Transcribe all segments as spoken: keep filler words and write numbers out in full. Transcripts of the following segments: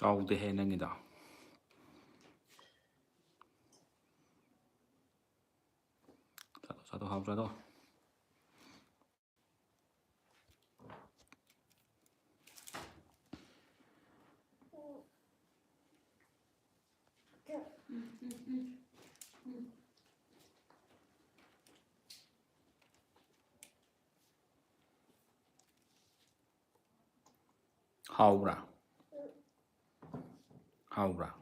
ꯍꯥꯎꯗꯦꯍꯦ ꯅꯪꯒꯤꯗꯣ꯫ ꯆꯥꯊꯣꯛ, ꯆꯥꯊꯣꯛ, ꯍꯥꯎ ꯆꯥꯊꯣꯛ꯫ ꯍꯥꯎꯕ꯭ꯔꯥ? ꯍꯥꯎꯕ꯭ꯔꯥ?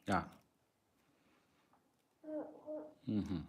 ꯌꯥ꯫ ꯎꯝ ꯍꯨꯝ꯫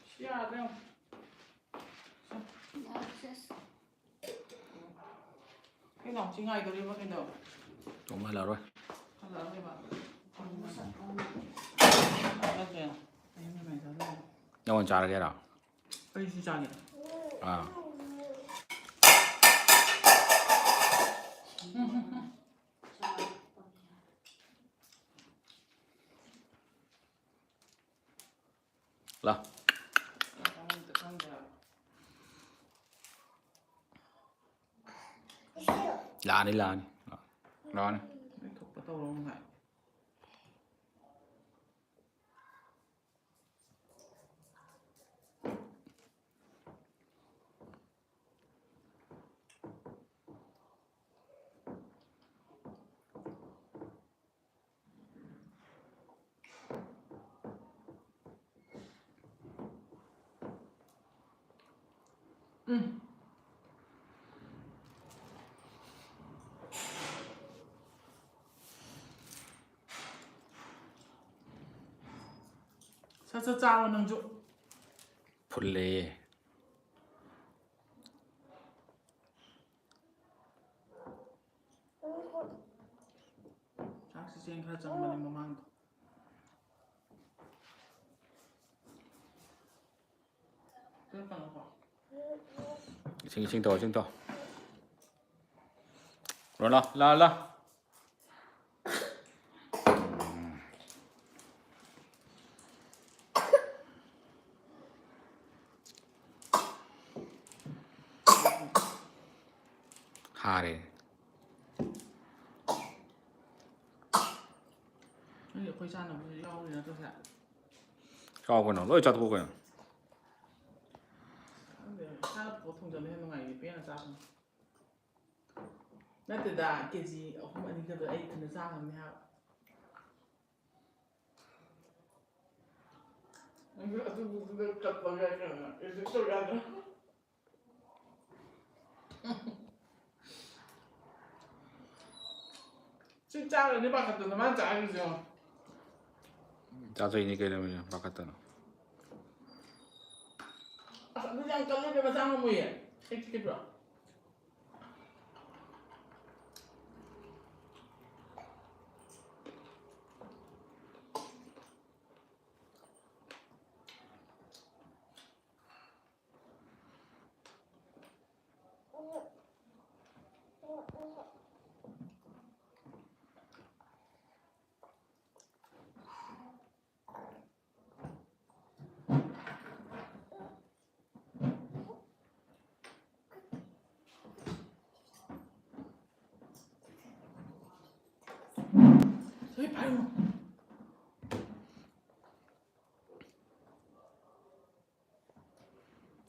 ꯁꯤ ꯌꯥꯔꯗ꯭ꯔꯥ ꯌꯦꯡꯉꯣ꯫ ꯑꯩ ꯅꯥꯎꯆꯤ ꯉꯥꯏꯗꯣꯔꯤꯕ ꯀꯩꯅꯣ? ꯇꯣꯡꯍꯜꯂꯔꯣꯏ꯫ ꯍꯜꯂꯛꯑꯔꯣꯏꯕ꯫ ꯅꯠꯇ꯭ꯔꯦ꯫ ꯑꯩ ꯉꯥꯏꯗꯣꯔꯤꯕ꯫ ꯅꯪ ꯑꯣꯏꯅ ꯆꯥꯔꯒꯦꯔꯣ? ꯑꯩꯁꯨ ꯆꯥꯒꯦ꯫ ꯑꯥ꯫ ꯂꯥ꯫ ꯂꯥꯛꯑꯅꯤ, ꯂꯥꯛꯑꯅꯤ꯫ ꯂꯥꯛꯑꯅꯤ꯫ ꯂꯣꯏꯊꯣꯛꯄ ꯇꯧꯔꯣ ꯉꯁꯥꯏ꯫ ꯎꯝ꯫ ꯆꯥꯛ ꯆꯥꯔꯣ ꯅꯪꯁꯨ꯫ ꯐꯨꯜꯂꯦ꯫ ꯆꯥꯛꯁꯤ ꯆꯦꯡ ꯈꯔ ꯆꯪꯕꯅꯤ ꯃꯃꯥꯡꯗ꯫ ꯀꯩꯅꯣ ꯀꯩꯅꯣꯀꯣ꯫ ꯏꯁꯤꯡ, ꯏꯁꯤꯡ ꯇꯧ, ꯏꯁꯤꯡ ꯇꯧ꯫ ꯔꯣꯅꯥ, ꯂꯥ, ꯂꯥ꯫ ꯍꯥꯔꯦ꯫ ꯅꯪꯒꯤ ꯑꯩꯈꯣꯏ ꯆꯥꯅꯕꯁꯨ ꯌꯥꯎꯔꯤ ꯅꯠꯇ꯭ꯔꯣ ꯁꯦ? ꯆꯥꯎ ꯀꯩꯅꯣ, ꯂꯣꯏ ꯆꯥꯊꯣꯛꯑꯣ ꯀꯩꯅꯣ꯫ ꯈꯪꯗꯦ, ꯏꯁꯥꯅ ꯄꯨꯊꯣꯛ ꯊꯣꯡꯖꯕꯅ ꯍꯦꯟꯅ ꯅꯨꯡꯉꯥꯏꯌꯦ, ꯄꯦꯟꯅ ꯆꯥꯕꯅꯤ꯫ ꯅꯠꯇꯦꯗ, ꯀꯦ ꯖꯤ ꯑꯍꯨꯝ ꯑꯅꯤꯒꯗꯣ ꯑꯩ ꯏꯊꯟꯗ ꯆꯥ ꯉꯝꯅꯤ ꯍꯥꯏꯕ꯫ ꯑꯗꯨ, ꯑꯗꯨꯕꯨ ꯀꯞꯄꯒ ꯀꯩꯅꯣ, ꯑꯦꯗꯤꯛ ꯇꯧ ꯌꯥꯗ꯭ꯔꯣ? ꯁꯤ ꯆꯥꯔꯅꯤ ꯄꯥꯈꯠꯇꯅ ꯃꯥꯅ ꯆꯥꯔꯤꯁꯦ ꯌꯦꯡꯉꯣ꯫ ꯆꯥꯊꯣꯛꯏꯅꯤ ꯀꯩꯅꯣ, ꯄꯥꯈꯠꯇꯅ꯫ ꯑꯁ, ꯑꯗꯨꯗꯤ ꯌꯥꯝ ꯀꯜꯂꯦ, ꯏꯕꯦꯝꯃ, ꯆꯥ ꯉꯝꯃꯣꯏꯌꯦ꯫ ꯑꯩ ꯆꯤꯛꯀꯗ꯭ꯔꯣ? ꯁꯤ ꯄꯥꯏꯌꯨ꯫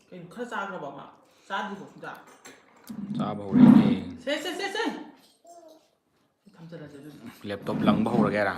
ꯀꯩꯅꯣ, ꯈꯔ ꯆꯥꯈ꯭ꯔꯕ ꯃꯥ? ꯆꯥꯗ꯭ꯔꯤꯕꯣ ꯁꯨꯡꯆꯥ? ꯆꯥꯕ ꯍꯧꯔꯛꯏꯅꯦ꯫ ꯁꯦ, ꯁꯦ, ꯁꯦ, ꯁꯦ꯫ ꯁꯤ ꯊꯝꯖꯜꯂꯁꯦ ꯑꯗꯨꯗꯤ꯫ ꯂꯦꯞꯇꯣꯞ ꯂꯪꯕ ꯍꯧꯔꯒꯦꯔꯥ?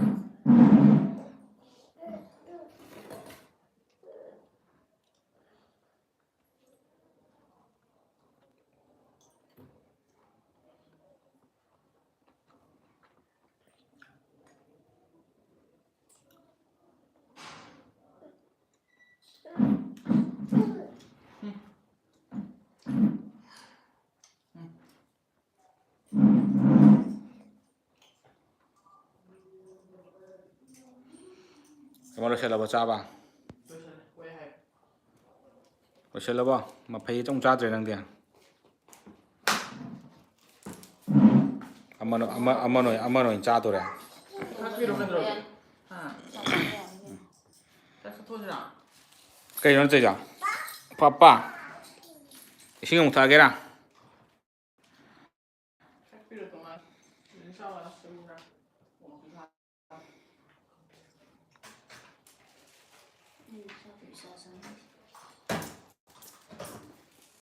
ꯑꯃ ꯂꯣꯏꯁꯤꯜꯂꯕꯣ ꯆꯥꯕ? ꯂꯣꯏꯁꯤꯜꯂꯕꯣ? ꯃꯐꯩ ꯑꯆꯧ ꯆꯥꯗ꯭ꯔꯦ ꯅꯪꯗꯤ? ꯑꯃꯅ ꯑꯃ ꯑꯃꯅ ꯑꯣꯏꯅ ꯑꯃꯅ ꯑꯣꯏꯅ ꯆꯥꯗꯣꯔꯦ꯫ ꯀꯩꯅꯣ ꯅꯠꯇꯩꯗꯣ? ꯄꯥꯄꯥ, ꯏꯁꯤꯡ ꯑꯃꯨꯛ ꯊꯛꯑꯒꯦꯔꯥ?